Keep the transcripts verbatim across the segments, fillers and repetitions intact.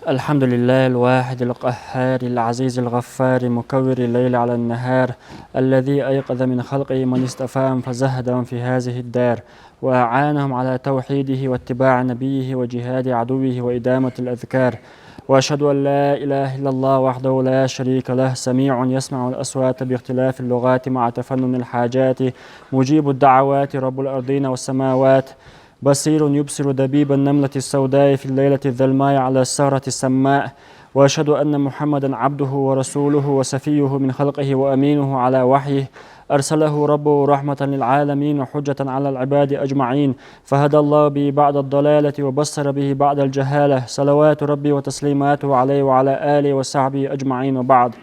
الحمد لله الواحد القهار العزيز الغفار مكور الليل على النهار، الذي أيقظ من خلقه من اصطفاهم فزهدهم في هذه الدار، وأعانهم على توحيده واتباع نبيه وجهاد عدوه وإدامة الأذكار. وأشهد أن لا إله إلا الله وحده لا شريك له، سميع يسمع الأصوات باختلاف اللغات مع تفنن الحاجات، مجيب الدعوات، رب الأرضين والسماوات، بصير يبصر دبيب النملة السوداء في الليلة الظلماء على الصخرة السماء. وأشهد أن محمدا عبده ورسوله وصفيه من خلقه وأمينه على وحيه، أرسله ربه رحمة للعالمين وحجة على العباد أجمعين، فهدى الله به بعد الضلالة وبصر به بعد الجهالة، صلوات ربي وتسليماته عليه وعلى آله وصحبه أجمعين، وبعد.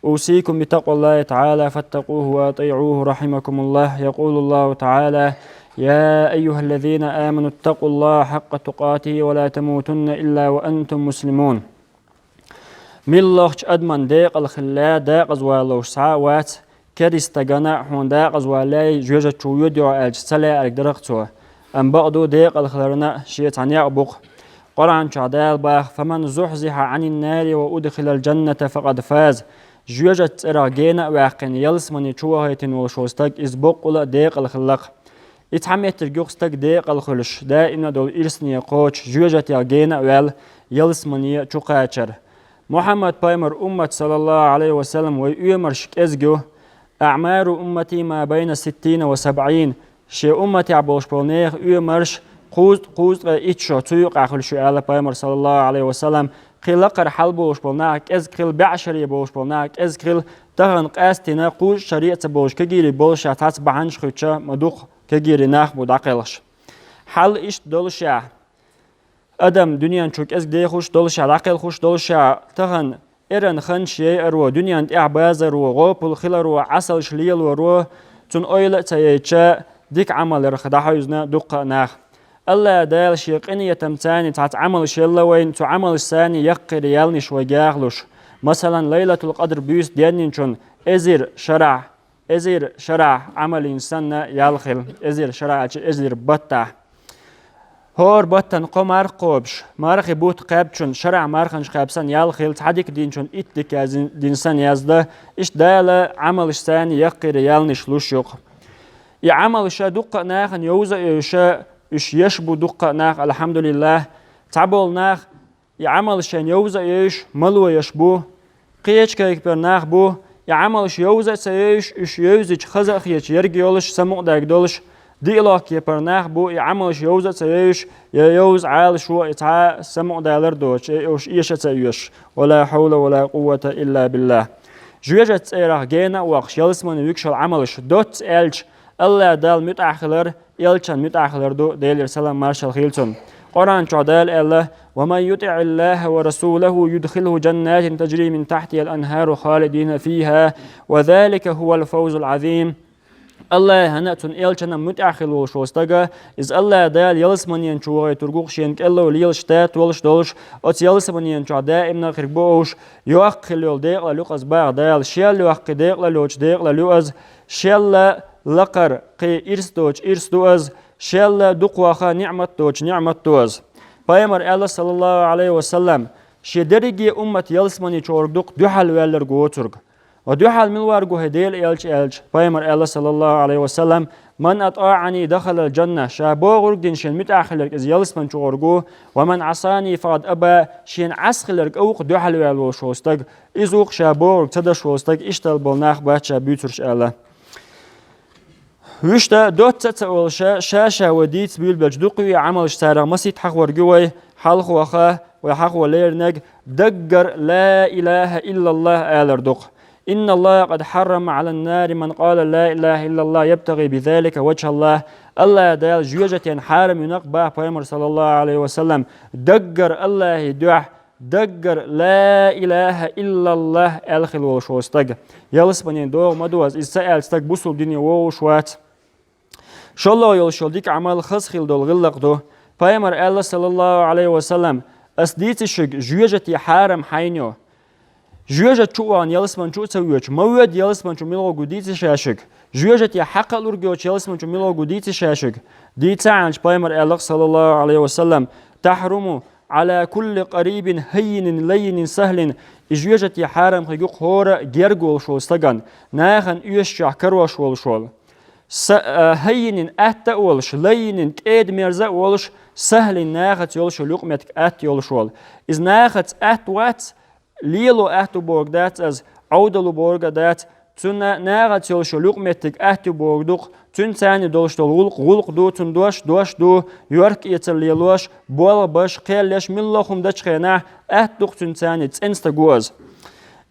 أوصيكم بتقوى الله تعالى فاتقوه وأطيعوه، رحمكم الله. يقول الله تعالى: يا أيها الذين آمنوا اتقوا الله حق تقاته ولا تموتن إلا وأنتم مسلمون. Милла лохчу адаман декъала хилла декъаза валлалц цхьа а вац, кериста стагана хьуна декъаза валлай жоьжат чу воьдий хьо аьлча ца лаьарг дара-кх цо. Амма бакъду, декъала хиларна шен цхьа некъ бу-кх. Къуръан чохь Дала боху: «فمن زحزح عن النار وأدخل الجنة فقد فاز». Жоьжат цӀерах гена а ваьккхина, ялсамане чу вахийтина волуш волу стаг, иза боккъала а декъала хилла-кх. И цхьа меттиг ю-кх стаг декъала хуьлуш, даимна а долу ирсане кхочуш, жоьжатех гена а ваьлла, ялсамане чу кхачар. Мухьаммад пайхамар уммат, саллаллаху Ӏалайхи ва саллам, вай оьмарш кӀезиг ю: «أعمار أمتي ما بين ستين وسبعين». Шен умматехь болуш болу нехан оьмарш кхузткъа, кхузткъе итт шо, цу юкъахь хуьлуш ю, аьлла пайхамар, саллаллаху Ӏалайхи ва саллам. Кхин лакхара хьал болуш болу нах кӀезиг хилла, беӀ шаре болуш болу нах кӀезиг хилла, тахана къаьстина кхузткъа шаре а ца болуш, кегийриг болушехь цхьацца бахьанаш хуьттуш ма дукха кегийриг нах бу дӀакхелхаш. Хьал иштта долушехь, адам дуьнен чу кӀезиг дехуш долушехь, дӀакхелхуш долушехь, тахана эрна ханаш яйаро, дуьнен тӀехь базаро, гӀопал хиларо, Ӏасалш лелоро, цунна ойла а ца яйтича, дика Ӏамал ярх дӀахьевзина дуккха а нах. АллахӀ Дала шен къинхетамца цхьацца Ӏамалш елла вайна, цу Ӏамалшца яккхийра ялниш вайга яхалуш. Масалан, Лайлатул-Къадр буьйса денйинчунна эзар шарахь, эзар шарахь Ӏамал йина санна ял хилла, эзар шарахь аьлча, эзар баттахь. ХӀора баттана кхо марха кхобуш, мархийн бутт кхаьбначунна шарахь марханаш кхаьбна санна ял хилла, цхьа дика динчунна итт дика яз-, дина санна яздан, иштта Дала Ӏамалшца яккхийра ялниш луш ю-кх. И Ӏамалш дуккха а нахана йовза а йовзуш, уьш еш бу дуккха а нах, алхьамдулиллахӀ. Цхьаболу нах и Ӏамалш шайна йовза а йовзуш, мало еш бу. Кхечу кепара нах бу, и Ӏамалш йовза а ца йовзуш, уьш йовзича хаза а хеташ ерг йолуш, самукъадаьрг долуш. ДиълагӀчу кепара нах бу, и Ӏамалш йовза а ца йовзуш, я йовза Ӏалашо, я цхьа а самукъадалар доцуш, я уьш эша а ца оьшуш. Ва ла хьавла ва ла къуввата илла биллахӀ. Жоьжат цӀерах гена а воккхуш, ялсамане вуьгуш йолу Ӏамалш доцца аьлча, АллахӀ Далла муьтӀахь хилар, элчан муьтӀахь хилар ду, Делера салам маршалла хуьлда цунна. Къуръан чохь Дала аьлла: «ومن يطع الله ورسوله يدخله جنات تجري من تحتها الأنهار خالدين فيها وذلك هو الفوز العظيم». АллахӀана а, цуьнан элчанна а муьтӀахь хилла волуш волу стага, иза АллахӀ Дала ялсаманен чу вахийтург ву-кх шена кӀело лелаш, тата волуш долуш, оцу ялсаманен чохь даимна а хир бу уьш, йоккха хилла йолу декъалалла ю-кх иза, боху Дала, шел йоккхий декъалалла йоцу декъалалла ю иза, шел лакхара кхин ирс доцу ирс ду иза, шел дукхох ниӀмат доцу ниӀмат ду иза. Пайхамар аьлла, саллаллаху Ӏалайхи ва саллам, шен дерриге уммат ялсамане чу гӀург ду-кх дуьхьал ваьлларг воцург. Ва дуьхьал мила варг ву хӀай Делан элча аьлча, пайхамар аьлла, саллаллаху Ӏалайхи ва саллам: «من أطاعني دخل الجنة», ша бохург дина шена муьтӀахь хилларг иза ялсамане чу гӀург ву, «ومن عصاني فقد أبى», шена Ӏаса хилларг а ву-кх дуьхьал ваьлла волуш волу стаг, иза ву-кх ша бохург ца деш волу стаг, иштта болу нах бац ша буьйцурш аьлла. Вуьшта доцца а ца олуша, ша-ша вай дийца буьйлабелча дукха а Ӏамалш царах масийтта хьахорг ю вай, хьалхоха, вай хьахо леринарг даггара ла илаха иллаллах алар ду-кх. «إن الله قد حرم على النار من قال لا إله إلا الله يبتغي بذلك وجه الله». АллахӀ Дала жоьжатен хьарам вина-кх, боху пайхамар, саллаллаху Ӏалайхи ва саллам, даггара АллахӀан дуьхьа, даггара ла илаха иллаллах аьлла хилла волуш волу стаг. Ялсаманен догӀу ма ду иза, иза ца аьлла стаг бусулба дине вогӀуш вац. ШолгӀа йолуш йолу дика Ӏамал хаза хилла долу гӀиллакх ду. Пайхамар аьлла, саллаллаху Ӏалайхи ва саллам: «Ас дийци шуьга жоьжате хьарам хьайна йолу». Жоьжат чу а вахана ялсамане чу а ца воьдуш, ма воьду ялсамане чу мила гӀург ву дийци ша шуьга. Жоьжате хьакха а лург йоцуш ялсамане чу мила гӀург ву дийци ша шуьга. Дийца аьлча, пайхамар аьлла-кх, саллаллаху Ӏалайхи ва саллам: «تحرم على كل قريب هين لين سهل. И жоьжете хьарам хир ю-кх хӀора герга волуш волу стагана, нахана оьшучохь карош волуш волу. Са-, а, хӀаййинин атта а волуш, лаййинин кӀеда-мерза а волуш, сахьлин нахаца йолуш йолу юкъаметтиг атта йолуш волу. Иза нахаца атта вац, лело атта ву бохург дац иза, Ӏовдал ву бохург а дац, цунна нахаца йолуш йолу юкъаметтиг атта ю бохург ду-кх, цуьнан царна долуш долу гӀуллакх гӀуллакх ду, цунна дош дош ду, йорх эцар лелош, болх беш, кхел еш, милла хӀума дечу хенахь, атта ду-кх цуьнан царна цӀена стаг ву иза.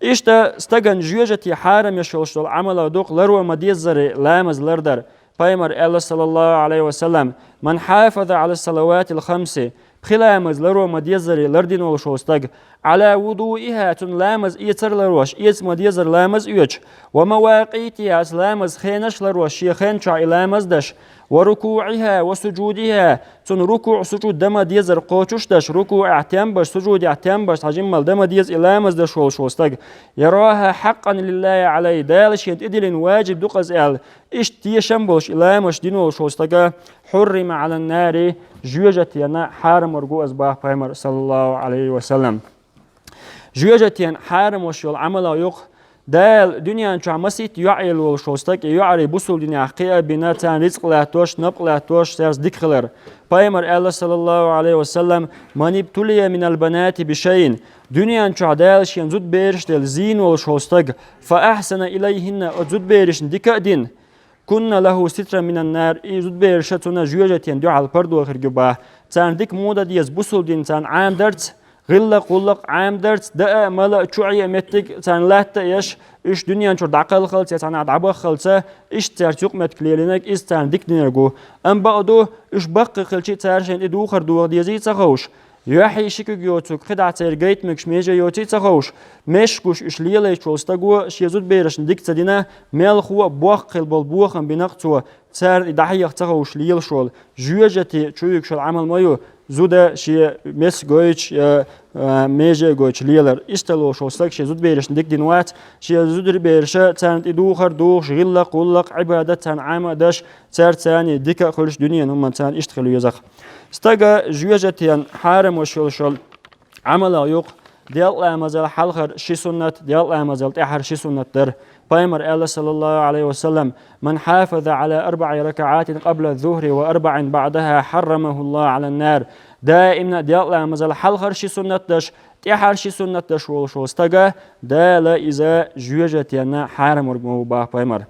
Иштта стагана жоьжете хьарам еш йолуш долу Ӏамалех ду-кх ларо ма-деззара ламаз лардар. Пайхамар аьлла, саллаллаху Ӏалайхи ва саллам: «من حافظ على الصلوات الخمس», пхи ламаз ларо ма-деззара лардина волуш волу стаг, «على وضوئها», цунна ламаз эцар ларош, эца ма-деззара ламаз оьцуш, «ومواقيتها», ламаз хенаш ларош, шен хен чохь и ламаз деш, «وركوعها وسجودها», цунна рукуӀ, сужуд дан ма-деззара кхочуш деш, рукуӀехь тем беш, сужудехь тем беш, цхьа жиммал дан ма-дезза и ламаз деш волуш волу стаг, «يراها حقا لله عليه», Дала шена тӀедиллина важиб ду-кх иза аьлла, иштта тешам болуш и ламазаш дина волуш волу стага, «حرم على النار», жоьжетена хьарамверг ву иза боху Пайхамар, саллаллаху Ӏалайхи ва саллам. Жоьжетена хьарамвеш йолу Ӏамалех ю-кх Дала дуьнен чохь масийтта йоӀ елла волуш волу стаг, и йоӀарий бусулба динехь кхиа а бина, царна рицкъ латтош, напкъ латтош, цаьрца дика хилар. Пайхамар аьлла, саллаллаху Ӏалайхи ва саллам: «من ابتلي من البنات بشيء», дуьнен чохь Дала шена зудабераш а делла зийна волуш волу стаг, «فأحسن إليهن», оцу зудаберашна дика а дина, «كن له سترا من النار», и зудабераш цунна жоьжетена дуьхьал пардо хир ю боху. Царна дика муха дан деза? Бусулба дин царна Ӏамадарца, гӀиллакх-гӀуллакх Ӏамадарца, даа а, мала а, чу Ӏе а меттиг царна латта а еш, уьш дуьнен чуьра дӀакхалхалц я цхьанхьа дӀабаххалца, иштта цаьрца юкъаметтиг лелийнарг, иза царна дика динарг ву. Амма бакъ ду, уьш баккхий хилчи, цара шайна тӀе духар доха дезий ца ховш, юьхьий ши куьг йоцург кхидӀа церан гайта мегаш меже йоций ца ховш, мешаш гуш уьш лелайчу волу стаго шен зудаберашна дика ца дина, мелхо а боккха хила болу бохам бина-кх цо, царна и дӀахьеха ца ховш лелаш волу, жоьжете чу вуьгуш йолу Ӏамал ма ю, зуда шен мес гойтуш, я, а, меже гойтуш лелар. Иштта лош волу стаг шен зудаберашна дика дина вац, шен зудабераш царна тӀе духар духуш, гӀиллакх-гӀуллакх, Ӏибадат царна Ӏама а даш, цаьрца царна дика а хуьлуш, дуьненан хӀуманца царна иштта хила веза-кх. Стага жоьжетена хьарамвеш йолуш йолу Ӏамалех ю-кх делкъа ламазал хьалхара ши суннат, делкъа ламазал тӀаьхьара ши суннат дар. Пайхамар аьлла, саллаллаху Ӏалайхи ва саллам: «من حافظ على أربع ركعات قبل الظهر وأربع بعدها حرمه الله على النار». Даимна делкъа ламазал хьалхара ши суннат даш, тӀаьхьара ши суннат даш волуш волу стага Дала иза жоьжетена хьарамверг ма ву боху Пайхамар.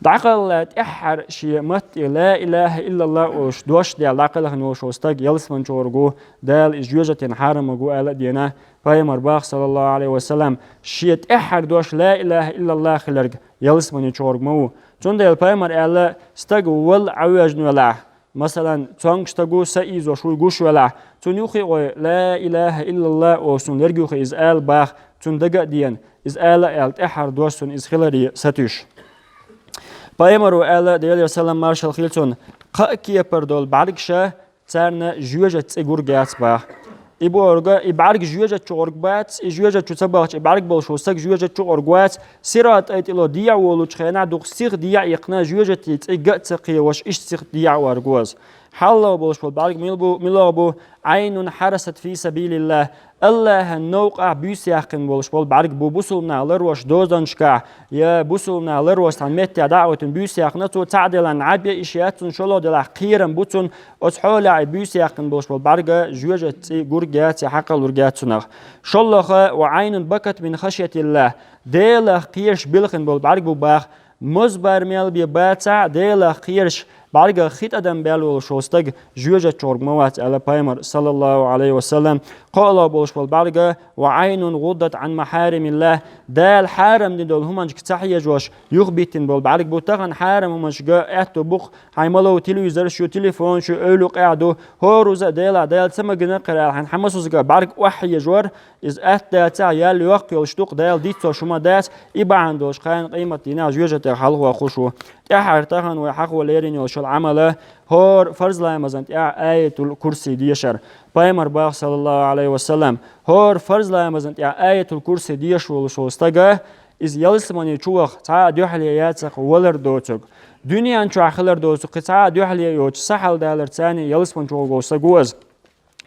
ДӀакхалхале тӀаьххьара шен матте «Ла илаха иллаллах» олуш дош а даьлла дӀакхелхина волуш волу стаг ялсамани чу гӀург ву, Дала иза жоьжетена хьарамверг ву аьлла а деана, Пайхамар боху, саллаллаху Ӏалайхи ва саллам, шен тӀаьххьара дош «Ла илаха иллаллах» хиларг ялсамани чу гӀург ма ву. Цундела Пайхамар аьлла: «Стаг валла Ӏавоьжна велахь, масалан, цомгуш стаг ву, са ийзош вуй гуш велахь, цунна юххе а гӀой, „Ла илаха иллаллах“ олуш цунна лерг юххе иза ала боху, цунна дага а деана, иза ала аьлла, тӀаьххьара дош цунна иза хиларе сатуьйсуш». Пайхамаро аьлла, Делера салам-маршалла хуьлда цунна: «Кхаа кепара долу бӀаьргаш царна жоьжат цӀе гург яц боху». И бохург, и бӀаьрг жоьжат чу гӀург бац, и жоьжат чу ца бахча, и бӀаьрг болуш волу стаг жоьжат чу гӀург вац, сират тӀе тӀело дехьа волучу хенахь дукха сиха дехьа иккхина, жоьжате цӀе ган а ца кхеваш, иштта сиха дехьа орг ву иза. Хьалха болуш болу бӀаьрг мила бу, мила бу? «Ӏайнун хьарасат фи сабилиллах». АллахӀан новкъахь буьйса яьккхина болуш болу бӀаьрг бу, бусулба нах ларош дозанашкахь, я бусулба нах ларош цхьана меттехь дӀа а оьтун буьйса яьккхина, цо цхьаъ делахь наб я, и шен яц цунна, шолгӀа делахь кхерам бу цунна, оцу хьолехь и буьйса яьккхина болуш болу бӀаьрг жоьжат цӀе гург яц, я хьакхалург яц цунах. ШолгӀа: «Ва Ӏайнун бакат мин хашятиллах». Делах кхераш билхина болу бӀаьрг бу боху, моза бар мел бен бацахь а, Делах кхераш бӀаьргах хи тӀадам баьлла волуш волу стаг жоьжат чу гӀург ма вац аьлла Пайхамар, саллаллаху Ӏалайхи ва саллам. КхоалгӀа болуш болу бӀаьрг: «Ва Ӏайнун гӀуддат Ӏан махьаримиллах». Дала хьарам дина долу хӀуманашка ца хьежош, юхабиттина болу бӀаьрг бу. Тахана хьарам хӀуманашка аьтто бу-кх, хьайн ма-лов телевизорш ю, телефонаш ю, эвлакъехь ду, хӀора уза а Делах, Дала ца магийна кхара аьлла, хьайн хьан массо а зага бӀаьрг охьахьежор, иза атта дацахь а, ял йоккха йолуш ду-кх, Дала диццош хӀума дац, и бахьана долуш кхана къематдийнахь жоьжатех хьалхаваккхуш ву. ТӀаьххьара тахана вай хьахо лерина йолуш йолу Ӏамал, хӀора фарз ламазан тӀехь Аятул-Курси дешар. Пайхамар боху, саллаллаху Ӏалайхи ва саллам, хӀора фарз ламазан тӀехь Аятул-Курси дешаш волуш волу стага, иза ялсамани чу ваха цхьа а дуьхьале яцахь валар доцург, дуьнен чохь хилар доцург кхин цхьа а дуьхьале йоцуш, са хьаладаларца ялсамани чу ваха волу стаг ву иза.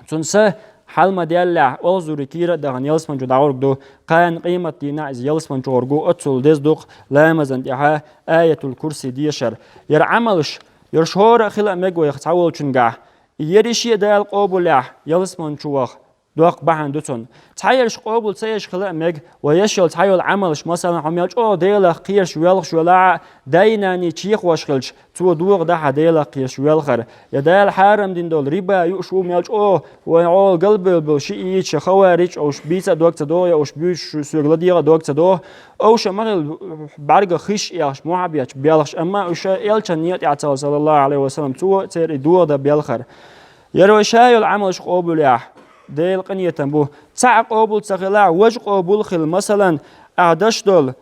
Цунна са хьал ма даьллехь, олхазарий кийра а дахана ялсмани чу дӀагӀург ду. Кхана къематдийнахь иза ялсмани чу гӀург ву, оццул деза ду-кх ламазна тӀехьа Аятул-Курси дешар. Яра Ӏамалш, яра шора а хила а мег вайх цхьаволчунгахь. И ерриш а Дала къобалъяхь, ялсмани чу ваха доккха бахьана ду цунна. Цхьаерш къобал ца еш хила а мег, вай еш йолу цхьайолу Ӏамалш, масалан, хьо мел чӀогӀа Делах кхераш воьлхуш велахь а, дай-наний чехош хилча, цо догӀа дахьа Делах кхераш воьлхар. Я Дала хьарам дина долу риба юуш ву мел чӀогӀа, вайн гӀолла галбевлла болу шиӀиташ, хаварижаш, уьш бийца а дог ца догӀу, я уьш буьйцуш соьга ладегӀа а дог ца догӀу, уьш ма хила бӀаьргах хиш а ехаш, мохь а бетташ белхаш, амма уьш элчан некъа тӀехь ца хилла, саллаллаху Ӏалайхи ва саллам, цо церан и догӀа дан белхар. Яра вай ша йолу Ӏамалш къобалъяхь, Делан къинхетам бу. Цхьаъ къобал ца хилахь, важа къобал а хила, масалан, ахь деш долу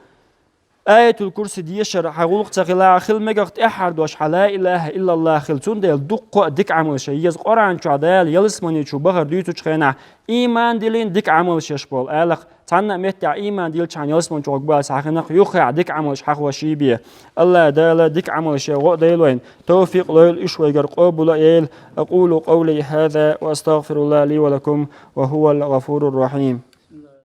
Аятул-Курси дешар хьан гӀуллакх ца хилахь, хила мегах тӀаьххьара дош хьан ла илаха иллаллах хила. Цундела дуккха а дика Ӏамалш еза. Къуръан чохь Дала ялсмани чу бахар дуьйцучу хенахь, иман дилийна дика Ӏамалш еш болу, алахь, цхьанна а меттехь иман дилчхьана ялсмани чу гӀург бу аьлла хьахинарх, юххехь дика Ӏамалш хьахош бен. АллахӀ Дала дика Ӏамалш ян гӀо а дойла вайна, тавфикъ лойла уьш вайгара къобал а йойла. أقول قولي هذا وأستغفر الله لي ولكم وهو الغفور الرحيم.